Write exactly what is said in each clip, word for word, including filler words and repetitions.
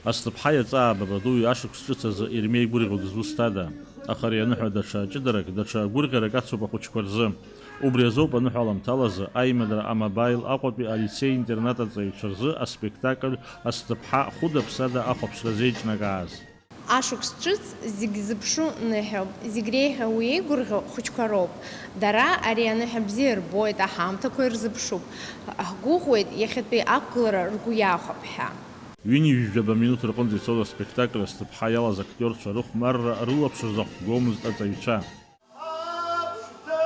Асҭыԥҳа иаҵаа Бабадуи ашықәс ҿыц азы ирмеигәырӷьо дызусҭада? Аха ари аныҳәа даҽа ҷыдарак, даҽа гәырӷьарак ацуп ахәыҷқәа рзы. Убри азоуп аныҳәа аламҭалазы аимадара амобаил Аҟәатәи алицеи-интернат аҵаҩцәа рзы аспектакль Асҭыԥҳа хәыда-ԥсада ахәаԥшра зеиҿнакааз. Ашықәс ҿыц зегь зыԥшу ныҳәоуп, зегь реиҳа уи еигәырӷьо хәыҷқәа роуп. Дара ари аныҳәа бзиа рбоит, аҳамҭақәа ирзыԥшуп. Ҳгәыӷуеит иахьатәи ақәгылара ргәы иахәап ҳәа. Ҩынҩажәаба минуҭ рҟынӡа ицоз аспектакль Асҭыԥҳа иалаз актиорцәа рыхәмарра рылаԥш рзахәгомызт аҵаҩцәа. Аԥшӡа!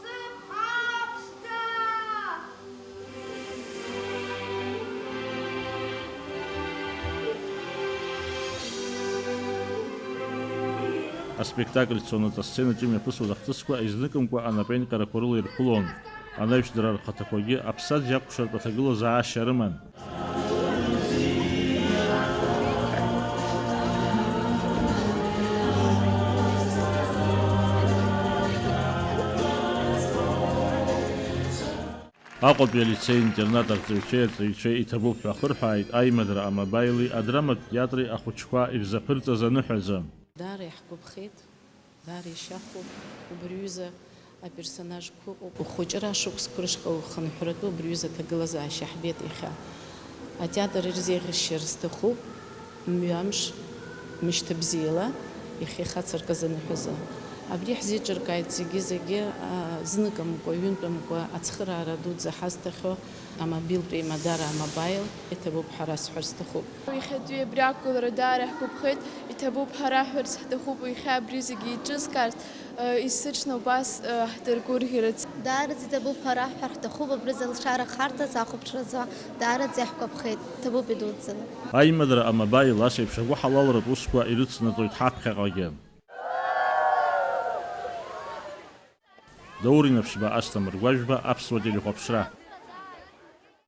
Сыԥҳа ԥшӡа! Аспектакль цонаҵ асценаҿ имҩаԥысуаз ахҭысқәа изныкымкәа анапеинҟьарақәа рыла ирԥылон. Анаҩс дара рхаҭақәагьы аԥсаӡ иакәшартә аҭагылазаашьа рыман. Аҟәатәи алицеи-интернат арҵаҩцәеи аҵаҩцәеи иҭабуп ҳәа ахырҳәааит аимадара амобаили адраматә театри ахәыҷқәа ирзаԥырҵаз аныҳәазы. Даара иаҳгәаԥхеит, даара ишьахәуп, убри ҩыза аперсонажқәа ыҟоуп. Ухәыҷра ашықәсқәа рышҟа ухынҳәратәы убри ҩыза аҭагылазаашьа ҳбеит иахьа. Атеатр ирзеиӷьасшьар сҭахуп, мҩамш, мышьҭа бзиала, иахьа ихацыркыз аныҳәазы. Абри ҳзеиҿыркааит зегьы-зегьы, а, зныкымкәа, ҩынтәымкәа ацхыраара дуӡӡа ҳазҭахьоу амобилтә еимадара амобаил, иҭабуп ҳәа расҳәар сҭахуп. Иахьатәи абри ақәгылара даара иаҳгәаԥхеит, иҭабуп ҳәа раҳәарц ҳҭахуп, иахьа абри зегьы еиҿызкаарц, э, исыҽны убас, э, ҳдыргәырӷьарц. Даараӡа иҭабуп ҳәа раҳәар ҳҭахуп, абри залшара харҭас ахәаԥшразы даараӡа иаҳгәаԥхеит, иҭабуп идуӡӡаны. Аимадара амобаил ас еиԥш агәыҳалалратә усқәа ирыцнаҵоит ҳаԥхьаҟагьы. Даур Инаԥшьба, Асҭамыр Гәажәба, Аԥсуа телехәаԥшра.